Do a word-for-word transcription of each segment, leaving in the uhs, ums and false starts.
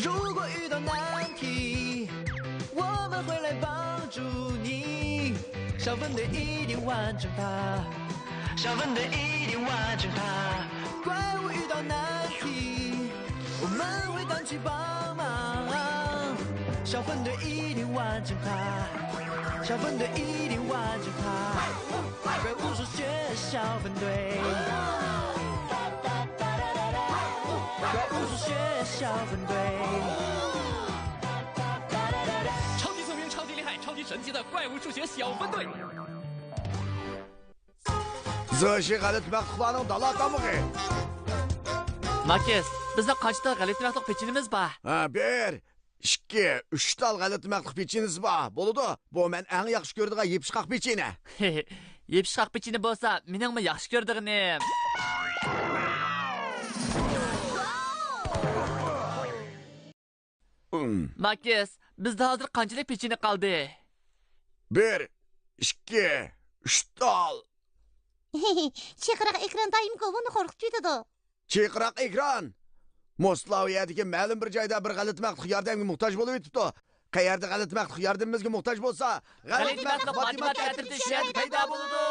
如果遇到难题，我们会来帮助你。小分队一定完成它，小分队一定完成它。怪物遇到难题，我们会赶去帮忙。小分队一定完成它，小分队一定完成它。怪物数学小分队，怪物数学小分队。超级聪明，超级厉害，超级神奇的怪物数学小分队。 زېشى غەلىتە مەخلۇقلارنىڭ دالا تامىقى. ماكىس، بىزنىڭ قانچە تال غەلىتە مەخلۇق پېچىنىمىز بار؟ ھە، بىر، ئىككى، ئۈچ تال غەلىتە مەخلۇق پېچىنىسى بار. بولىدۇ، بۇ مەن ئەڭ ياخشى كۆرىدىغان يېپىشقاق پېچىنە. يېپىشقاق پېچىنە بولسا، مېنىڭمۇ ياخشى كۆرىدىغىنىم. ئۇم. ماكىس، بىزدە ھازىر قانچىلىك پېچىنە قالدى؟ بىر، ئىككى، ئۈچ تال. چىرقىراق ئېكران دائىم گوۋۇنى قورقۇتۇۋېتىدۇ. چىرقىراق ئېكران! موسلاۋىيەدىكى مەلۇم بىر جايدا بىر غەلىتە مەخلۇق ياردەمگە موھتاج بولۇۋېتىپتۇ. قەيەردە غەلىتە مەخلۇق ياردىمىمىزگە موھتاج بولسا، غەلىتە مەخلۇق ماتېماتىكا ئەترىتى شۇ يەردە پەيدا بولىدۇ.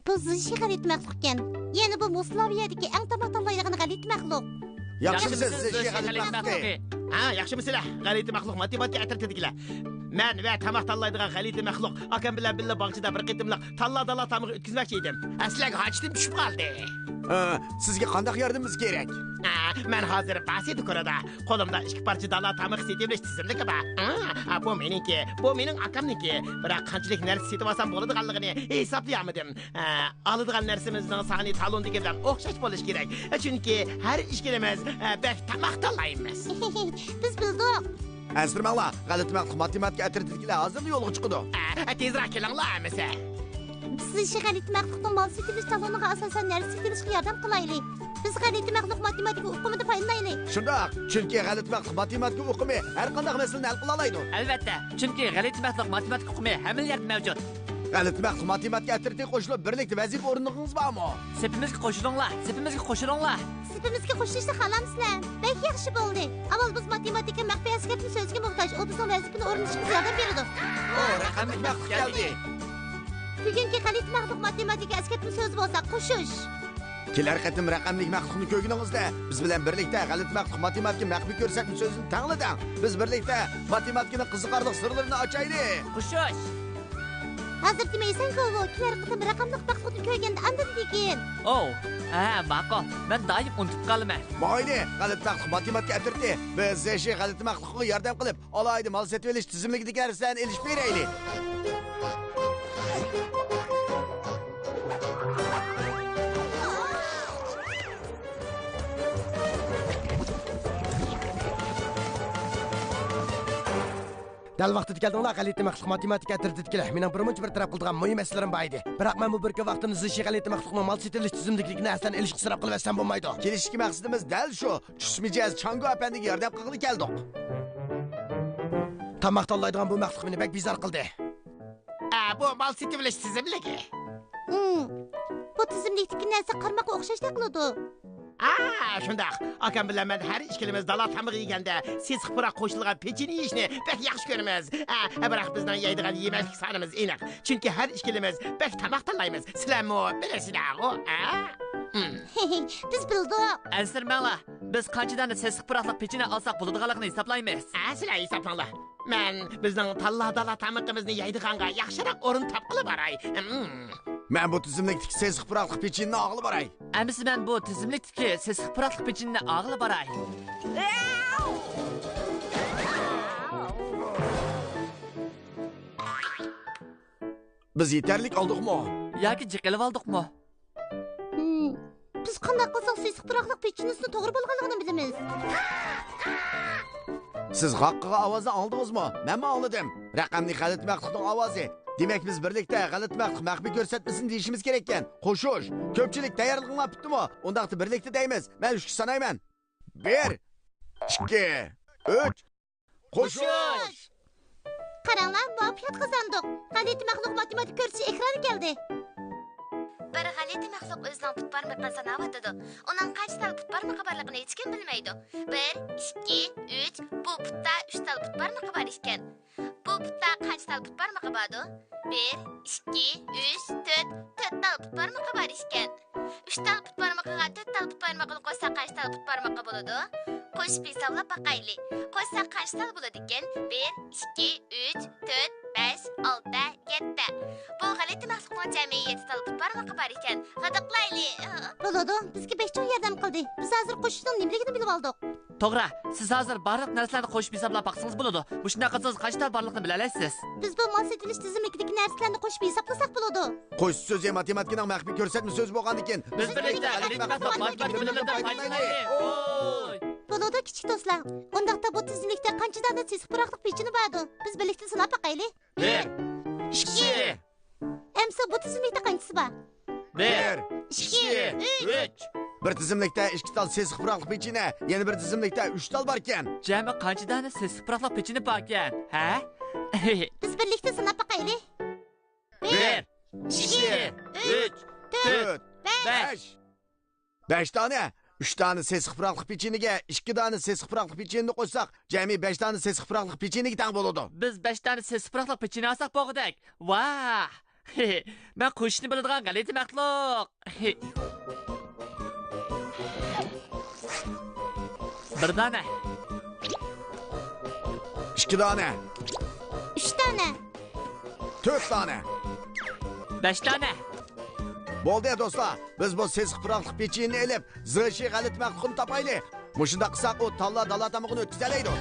بۇ زېشى غەلىتە مەخلۇق ئىكەن. يەنە بۇ موسلاۋىيەدىكى ئەڭ تاماق تاللايدىغان غەلىتە مەخلۇق. ياخشىمۇسىز، زېشى غەلىتە مەخلۇقى؟ ھە، ياخشىمۇسىلەر، غەلىتە مەخلۇق ماتېماتىكا ئەترىتىدىكىلەر؟ مەن ۋە تاماق تاللايدىغان غەلىتە مەخلۇق ئاكام بىلەن بىللە باغچىدا بىر قېتىملىق تاللا دالا تامىقى ئۆتكۈزمەكچى ئىدىم. ئەسلىگە ھاجىتىم چۈشۈپ قالدى. ئە، سىزگە قانداق ياردىمىمىز كېرەك؟ ئە، مەن ھازىر باسىدا كورادا. قولۇمدا ئىككى پارچە دالا تامىقى سېتىۋېلىش تىزىملىكى بار. ئا، بۇ مېنىڭكى، بۇ مېنىڭ ئاكامنىڭكى. بىراق قانچىلىك نەرسە سېتىۋالسام بولىدىغانلىقىنى ھېسابلىيالمىدىم. ئا، ئالىدىغان نەرسىمىزنىڭ سانى تالوندىكى بىلەن ئوخشاش بولۇشى كېرەك. چۈنكى ھەر ئىككىلىمىز، ئا، بەك تاماق تاللايمىز. بىز بىلدۇق. ئەنسىرىمەڭلار، غەلىتە مەخلۇق ماتېماتىكا ئەترىتىدىكىلەر ھازىرلا يولغا چىقىدۇ. ئا، تېزرەك كېلىڭلار ئەمىسە. بىز شۇ غەلىتە مەخلۇقنىڭ مال سېتىۋېلىش تالونىغا ئاساسەن نەرسە سېتىۋېلىشقا ياردەم قىلايلى. بىز غەلىتە مەخلۇق ماتېماتىكا ئۇقۇمىدا پايدىلايلى. شۇنداق، چۈنكى غەلىتە مەخلۇق ماتېماتىكا ئۇقۇمى ھەر قانداق مەسىلىنى ھەل قىلالايدۇ. ئەلۋەتتە، چۈنكى غەلىتە مەخلۇق ماتېماتىكا ئۇقۇمى ھەممىلا يەردە مەۋجۇت. غەلىتە مەخلۇق ماتېماتىكا ئەترىتىگە قوشۇلۇپ، بىرلىكتە ۋەزىپە ئورۇندىغىنىڭىز بارمۇ؟ سېپىمىزگە قوشۇلۇڭلار، سېپىمىزگە قوشۇلۇڭلار. سېپىمىزگە قوشۇلۇشنى خالامسىلەر؟ بەك ياخشى بولدى. ئاۋۋال بىز ماتېماتىكا مەخپىي ئەسكەرتمە سۆزىگە موھتاج، ئۇ بىزنىڭ ۋەزىپىنى ئورۇندىشىمىزغا ياردەم بېرىدۇ. ئو، رەقەملىك مەخلۇق كەلدى. بۈگۈنكى غەلىتە مەخلۇق ماتېماتىكا ئەسكەرتمە سۆزى بولسا قوشۇش. كېلەر قېتىم رەقەملىك مەخلۇقنى كۆرگىنىڭىزدە، بىز بىلەن بىرلىكتە غەلىتە مەخلۇق ماتېماتىكا مەخپىي كۆرسەتمە سۆزىنى تەڭلىتىڭ. بىز بىرلىكتە ماتېماتىكىنىڭ قىزىقارلىق سىرلىرىنى ئاچايلى. قوشۇش. ھازىر دېمەيسەن، كوۋو، كېلەر قېتىم رەقەملىك مەخلۇقنى كۆرگەندە ئاندىن دېگىن. ئوۋ، ھە، ماقۇل. مەن دائىم ئۇنتۇپ قالىمەن. مايلى، غەلىتە مەخلۇق ماتېماتىكا ئەترىتى. بىز زېشى غەلىتە مەخلۇقىغا ياردەم قېلىپ، ئالاھىدە مال سېتىۋېلىش تىزىملىكىدىكى نەرسىلەرنى ئېلىشىپ بېرەيلى. دەل ۋاقتىدا كەلدىڭلار، غەلىتە مەخلۇق ماتېماتىكا ئەترىتىدىكىلەر. مېنىڭ بىرمۇنچە بىر تەرەپ قىلىدىغان مۇھىم مەسىلىلىرىم بار ئىدى. بىراق مەن بۇ بىر كۈن ۋاقتىمدا زېشى غەلىتە مەخلۇقنىڭ مال سېتىۋېلىش تىزىملىكىدىكى نەرسىلەرنى ئېلىشقا ئىسراپ قىلىۋەتسەم بولمايدۇ. كېلىشكى مەقسىتىمىز دەل شۇ. چۈش مىجەز چاڭگو ئەپەندىگە ياردەم قىلغىلى كەلدۇق. تاماق تاللايدىغان بۇ مەخلۇق مېنى بەك بىزار قىلدى. ئا، بۇ مال سېتىۋېلىش تىزىملىكى. ئۇم، بۇ تىزىملىكتىكى نەرسە قارىماققا ئوخشاشلا قىلىدۇ. ئا، شۇنداق. ئاكام بىلەن مەن ھەر ئىككىلىمىز دالا تامىقى يېگەندە سېسىق پۇراق قوشۇلغان پېچىنە يېيىشنى بەك ياخشى كۆرىمىز. ئا، بىراق بىزنىڭ يەيدىغان يېمەكلىك سانىمىز ئېنىق. چۈنكى ھەر ئىككىلىمىز بەك تاماق تاللايمىز. سىلەرمۇ بىلەسىلەرغۇ، ئا؟ ئۇم. بىز بىلدۇق. ئەنسىرىمەڭلار. بىز قانچە دانە سېسىق پۇراقلىق پېچىنە ئالساق بولىدىغانلىقىنى ھېسابلايمىز. ھە، سىلەر ھېسابلاڭلار. مەن بىزنىڭ تاللا دالا تامىقىمىزنى يەيدىغانغا ياخشىراق ئورۇن تاپقىلى باراي. ئىم. مەن بۇ تىزىملىكتىكى سېسىق پۇراقلىق پېچىنىنى ئالغىلى باراي. ئەمىسە مەن بۇ تىزىملىكتىكى سېسىق پۇراقلىق پېچىنىنى ئالغىلى باراي. بىز يېتەرلىك ئالدۇقمۇ؟ ياكى جىق ئېلىۋالدۇقمۇ؟ ھىم، بىز قانداق قىلساق سېسىق پۇراقلىق پېچىنىسىنىڭ توغرا بولغانلىقىنى بىلىمىز. سىز غاققىغا ئاۋازنى ئاڭلىدىڭىزمۇ؟ مەنمۇ ئاڭلىدىم. رەقەملىك غەلىتە مەخلۇقنىڭ ئاۋازى. دېمەك، بىز بىرلىكتە غەلىتە مەخلۇق مەخپىي كۆرسەتمىسىنى دېيىشىمىز كېرەككەن. قوشۇش. كۆپچىلىك تەييارلىقىڭلار پۈتتىمۇ؟ ئۇنداقتا بىرلىكتە دەيمىز. مەن ئۈچكە سانايمەن. بىر، ئىككى، ئۈچ. قوشۇش! قاراڭلار، مۇۋەپپەقىيەت قازاندۇق. غەلىتە مەخلۇق ماتېماتىكا كۆرسىتىش ئېكرانى كەلدى. بىر غەلىتە مەخلۇق ئۆزىنىڭ پۇت بارمىقىنى ساناۋاتىدۇ. ئۇنىڭ قانچە تال پۇت بارمىقى بارلىقىنى ھېچكىم بىلمەيدۇ. بىر، ئىككى، ئۈچ، بۇ پۇتتا ئۈچ تال پۇت بارمىقى بار ئىكەن. بۇ پۇتتا قانچە تال پۇت بارمىقى باردۇ؟ بىر، ئىككى، ئۈچ، تۆت، تۆت تال پۇت بارمىقى بار ئىكەن. ئۈچ تال پۇت بارمىقىغا تۆت تال پۇت بارمىقىنى قوشساق قانچە تال پۇت بارمىقى بولىدۇ؟ قوشۇپ ھېسابلاپ باقايلى. قوشساق قانچە تال بولىدىكەن؟ بىر، ئىككى، ئۈچ، تۆت، بەش، ئالتە، يەتتە. بۇ غەلىتە مەخلۇقنىڭ جەمئىي يەتتە تال پۇت بارمىقى بار ئىكەن. غىدىقلايلى. بولىدۇ، بىزگە بەك چوڭ ياردەم قىلدى. بىز ھازىر قوشۇشنىڭ نېمىلىكىنى بىلىۋالدۇق. توغرا، سىز ھازىر بارلىق نەرسىلەرنى قوشۇپ ھېسابلاپ باقسىڭىز بولىدۇ. مۇشۇنداق قىلسىڭىز قانچە تال بارلىقىنى بىلەلەيسىز. بىز بۇ مال سېتىۋېلىش تىزىملىكىدىكى نەرسىلەرنى قوشۇپ ھېسابلىساق بولىدۇ. قوشۇش سۆزى ماتېماتىكىنىڭ مەخپىي كۆرسەتمە سۆزى بولغاندىكىن، بىز بىرلىكتە ئەللىك مەخلۇق ماتېماتىكا بىلىملىرىدىن پايدىلىنايلى. ئوي! بولىدۇ، كىچىك دوستلار. ئۇنداقتا بۇ تىزىملىكتە قانچە دانە سېسىق پۇراقلىق پېچىنە باردۇ؟ بىز بىرلىكتە ساناپ باقايلى. بىر، ئىككى. ئەمسە بۇ تىزىملىكتە قانچىسى بار؟ بىر، بىر، ئىككى، ئىككى، ئۈچ. ئۈچ. بىر تىزىملىكتە ئىككى تال سېسىق پۇراقلىق پېچىنە، يەنە بىر تىزىملىكتە ئۈچ تال باركەن. جەمئىي قانچە دانە سېسىق پۇراقلىق پېچىنە باركەن، ھە؟ بىز بىرلىكتە ساناپ باقايلى. بىر، بىر، ئىككى، ئىككى، ئۈچ، ئۈچ، تۆت، تۆت، بەش. بەش. بەش دانە. ئۈچ دانە سېسىق پۇراقلىق پېچىنىگە، ئىككى دانە سېسىق پۇراقلىق پېچىنىنى قوشساق، جەمئىي بەش دانە سېسىق پۇراقلىق پېچىنىگە تەڭ بولىدۇ. بىز بەش دانە سېسىق پۇراقلىق پېچىنە ئالساق بولغۇدەك. ۋاھ! مەن قوشۇشنى بىلىدىغان غەلىتە مەخلۇق. بىر دانە. ئىككى دانە. ئۈچ دانە. تۆت دانە. بەش دانە. بولدى، دوستلار، بىز بۇ سېسىق پۇراقلىق پېچىنىنى ئېلىپ، زىشى غەلىتە مەخلۇقىنى تاپايلى. مۇشۇنداق قىلساق، ئۇ تاللا دالا تامىقىنى ئۆتكۈزەلەيدۇ.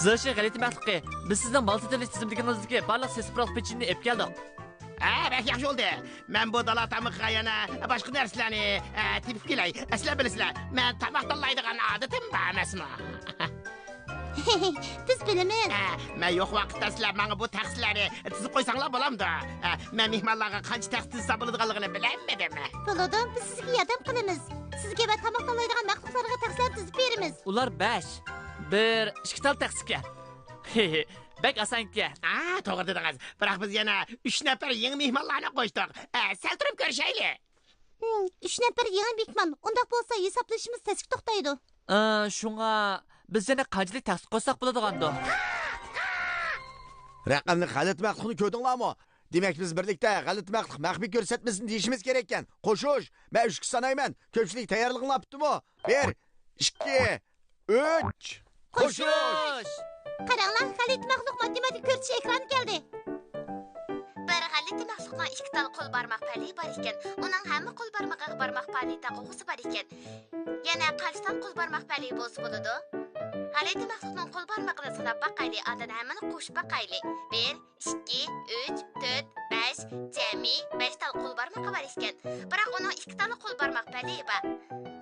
زىشى غەلىتە مەخلۇقى، بىز سىزنىڭ مال سېتىۋېلىش تىزىملىكىڭىزدىكى بارلىق سېسىق پۇراقلىق پېچىنىنى ئېلىپ كەلدۇق. ھە، بەك ياخشى بولدى. مەن بۇ دالا تامىقىغا يەنە باشقا نەرسىلەرنى، ئە، تېپىپ كېلەي. سىلەر بىلىسىلەر، مەن تاماق تاللايدىغان ئادىتىم بار ئەمەسمۇ؟ بىز بىلىمىز. ئە، مەن يوق ۋاقىتتا سىلەر ماڭا بۇ تەخسىلەرنى تىزىپ قويساڭلار بولامدۇ؟ ئە، مەن مېھمانلارغا قانچە تەخسە تىزسام بولىدىغانلىقىنى بىلەلمىدىم. بولىدۇ، بىز سىزگە ياردەم قىلىمىز. سىزگە ۋە تاماق تاللايدىغان مەخلۇقلارغا تەخسىلەرنى تىزىپ بېرىمىز. ئۇلار بەش. بىر، ئىككى تال تەخسىكەن. بەك ئاسانكەن. ئا، توغرا دېدىڭىز. بىراق بىز يەنە ئۈچ نەپەر يېڭى مېھمانلارنى قوشتۇق. ئە، سەل تۇرۇپ كۆرۈشەيلى. ھىم، ئۈچ نەپەر يېڭى مېھمان. ئۇنداق بولسا ھېسابلىشىمىز تەسكە توختايدۇ. ئە، شۇڭا بىز يەنە قانچىلىك تەخسە قوشساق بولىدىغاندۇ؟ رەقەملىك غەلىتە مەخلۇقنى كۆردۈڭلارمۇ؟ دېمەك، بىز بىرلىكتە غەلىتە مەخلۇق مەخپىي كۆرسەتمىسىنى دېيىشىمىز كېرەككەن. قوشۇش! مەن ئۈچكە سانايمەن. كۆپچىلىك تەييارلىقىڭلار پۈتتىمۇ؟ بىر، ئىككى، ئۈچ. قوشۇش! قاراڭلار، غەلىتە مەخلۇق ماتېماتىكا كۆرسىتىش ئېكرانى كەلدى. بىر غەلىتە مەخلۇقنىڭ ئىككى تال قول بارماق پەلىيى بار ئىكەن. ئۇنىڭ ھەممە قول بارمىقىغا بارماق پەلىيى تاقىغۇسى بار ئىكەن. يەنە قانچە تال قول بارماق پەلىيى بولسا بولىدۇ؟ غەلىتە مەخلۇقنىڭ قول بارمىقىنى ساناپ باقايلى، ئاندىن ھەممىنى قوشۇپ باقايلى. بىر، ئىككى، ئۈچ، تۆت، بەش، جەمئىي بەش تال قول بارمىقى بار ئىكەن. بىراق ئۇنىڭ ئىككى تال قول بارماق پەلىيى بار.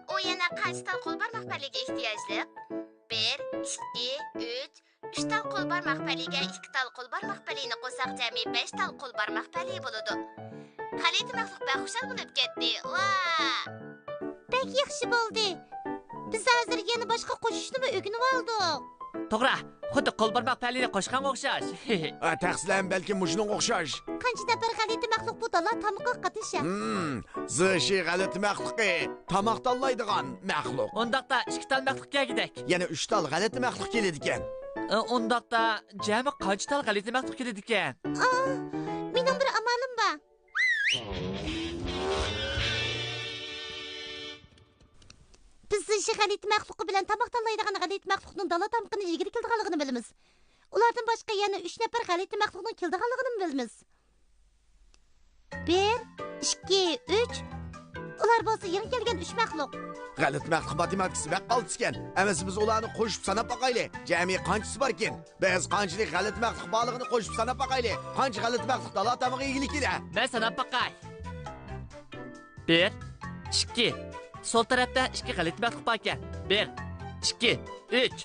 ئۇ يەنە قانچە تال قول بارماق پەلىيىگە ئېھتىياجلىق؟ بىر، ئىككى، ئۈچ، ئۈچ تال قول بارماق پەلىيىگە ئىككى تال قول بارماق پەلىيىنى قوشساق، جەمئىي بەش تال قول بارماق پەلىيى بولىدۇ. غەلىتە مەخلۇق بەك خۇشال بولۇپ كەتتى. ۋا! بەك ياخشى بولدى. بىز ھازىر يەنە باشقا قوشۇشنىمۇ ئۆگىنىۋالدۇق. توغرا، خۇددى قول بارماق پەلىيىنى قوشقانغا ئوخشاش. ئا، تەخسىلەرمۇ بەلكىم مۇشۇنىڭغا ئوخشاش. قانچە نەپەر غەلىتە مەخلۇق بۇ دالا تامىقىغا قاتنىشار؟ ھىم، زىشى غەلىتە مەخلۇقى تاماق تاللايدىغان مەخلۇق. ئۇنداقتا ئىككى تال مەخلۇق كەلگۈدەك. يەنە ئۈچ تال غەلىتە مەخلۇق كېلىدىكەن. ئە، ئۇنداقتا جەمئىي قانچە تال غەلىتە مەخلۇق كېلىدىكەن؟ ئا، مېنىڭ بىر ئامالىم بار. بىز زىشى غەلىتە مەخلۇقى بىلەن تاماق تاللايدىغان غەلىتە مەخلۇقنىڭ دالا تامىقىنى يېگىلى كېلىدىغانلىقىنى بىلىمىز. ئۇلاردىن باشقا يەنە ئۈچ نەپەر غەلىتە مەخلۇقنىڭ كېلىدىغانلىقىنىمۇ بىلىمىز. بىر، ئىككى، ئۈچ. ئۇلار بولسا يېڭى كەلگەن ئۈچ مەخلۇق. غەلىتە مەخلۇق ماتېماتىكىسى بەك قالتىسكەن. ئەمەسە بىز ئۇلارنى قوشۇپ ساناپ باقايلى. جەمئىي قانچىسى باركىن؟ بىز قانچىلىك غەلىتە مەخلۇق بارلىقىنى قوشۇپ ساناپ باقايلى. قانچە غەلىتە مەخلۇق دالا تامىقىغا ئىگىلىكىدە؟ مەن ساناپ باقاي. بىر، ئىككى. سول تەرەپتە ئىككى غەلىتە مەخلۇق باركەن. بىر، ئىككى، ئۈچ.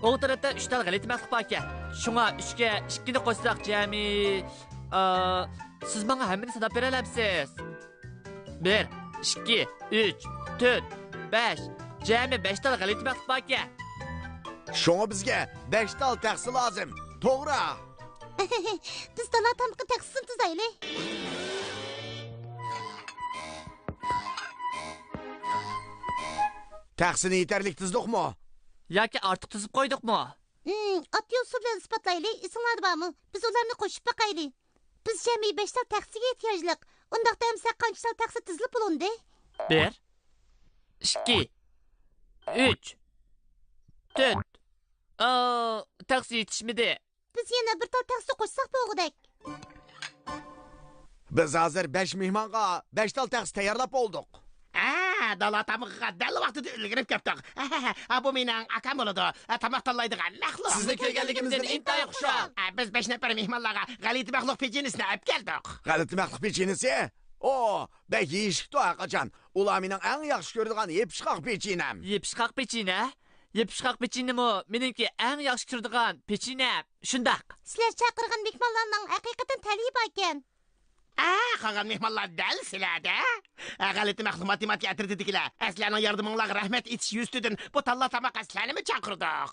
ئوڭ تەرەپتە ئۈچ تال غەلىتە مەخلۇق باركەن. شۇڭا ئۈچكە ئىككىنى قوشساق جەمئىي، ئا، سىز ماڭا ھەممىنى ساناپ بېرەلەمسىز؟ بىر، ئىككى، ئۈچ، تۆت، بەش. جەمئىي بەش تال غەلىتە مەخلۇق باركەن. شۇڭا بىزگە بەش تال تەخسە لازىم. توغرا. بىز دالا تامىقى تەخسىسىنى تىزايلى. تەخسىنى يېتەرلىك تىزدۇقمۇ؟ ياكى ئارتۇق تىزىپ قويدۇقمۇ؟ ھىم، ئاددىي ئۇسۇل بىلەن ئىسپاتلايلى، ئېسىڭلاردا بارمۇ؟ بىز ئۇلارنى قوشۇپ باقايلى. بىز جەمئىي بەش تال تەخسىگە ئېھتىياجلىق. ئۇنداقتا ئەمسە قانچە تال تەخسە تىزىلىپ بولۇندى؟ بىر، ئىككى، ئۈچ، تۆت. ئا، تەخسە يېتىشمىدى. بىز يەنە بىر تال تەخسە قوشساق بولغۇدەك. بىز ھازىر بەش مېھمانغا بەش تال تەخسە تەييارلاپ بولدۇق. ئا، دالا تامىقىغا دەل ۋاقتىدا ئۈلگۈرۈپ كەپتۇق. ئا، بۇ مېنىڭ ئاكام بولىدۇ. ئا، تاماق تاللايدىغان مەخلۇق. سىزنى كۆرگەنلىكىمىزدىن ئىنتايىن خۇشال. ئا، بىز بەش نەپەر مېھمانلارغا غەلىتە مەخلۇق پېچىنىسىنى ئەپ كەلدۇق. غەلىتە مەخلۇق پېچىنىسى؟ ئو، بەك يېيىشلىكتۇ ھەرقاچان. ئۇلار مېنىڭ ئەڭ ياخشى كۆرىدىغان يېپىشقاق پېچىنەم. يېپىشقاق پېچىنە؟ يېپىشقاق پېچىنىمۇ مېنىڭكى ئەڭ ياخشى كۆرىدىغان پېچىنەم. شۇنداق. سىلەر چاقىرغان مېھمانلارنىڭ ھەقىقەتەن تەلىيى باركەن. ئە، قالغان مېھمانلار دەل سىلەردە. ئە، غەلىتە مەخلۇق ماتېماتىكا ئەترىتىدىكىلەر. ئە، سىلەرنىڭ ياردىمىڭلارغا رەھمەت ئېيتىش يۈزىسىدىن بۇ تاللا تاماققا سىلەرنىمۇ چاقىردۇق.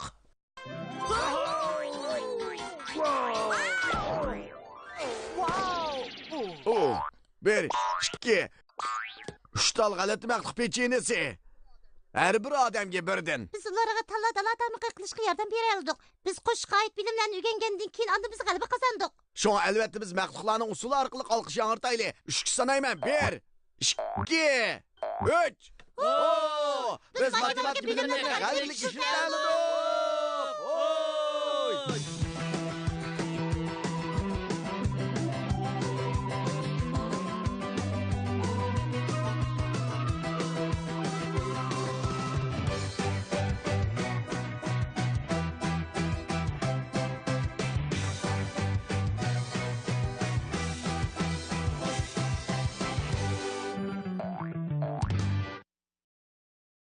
ئۇ، بىر، ئىككى، ئۈچ تال غەلىتە مەخلۇق پېچىنىسى. ھەر بىر ئادەمگە بىردىن. بىز ئۇلارغا تاللا دالا تامىقى قىلىشقا ياردەم بېرەلىدۇق. بىز قوشۇشقا ئائىت بىلىملەرنى ئۆگەنگەندىن كېيىن ئاندىن بىز غەلىبە قازاندۇق. شۇڭا ئەلۋەتتە بىز مەخلۇقلارنىڭ ئۇسسۇلى ئارقىلىق ئالقىش ياڭرىتايلى. ئۈچكە سانايمەن. بىر، ئىككى، ئۈچ. ھو! بىز ماتېماتىكا بىلىملىرىنى غەلىبىلىك ئىشلىتەلىدۇق.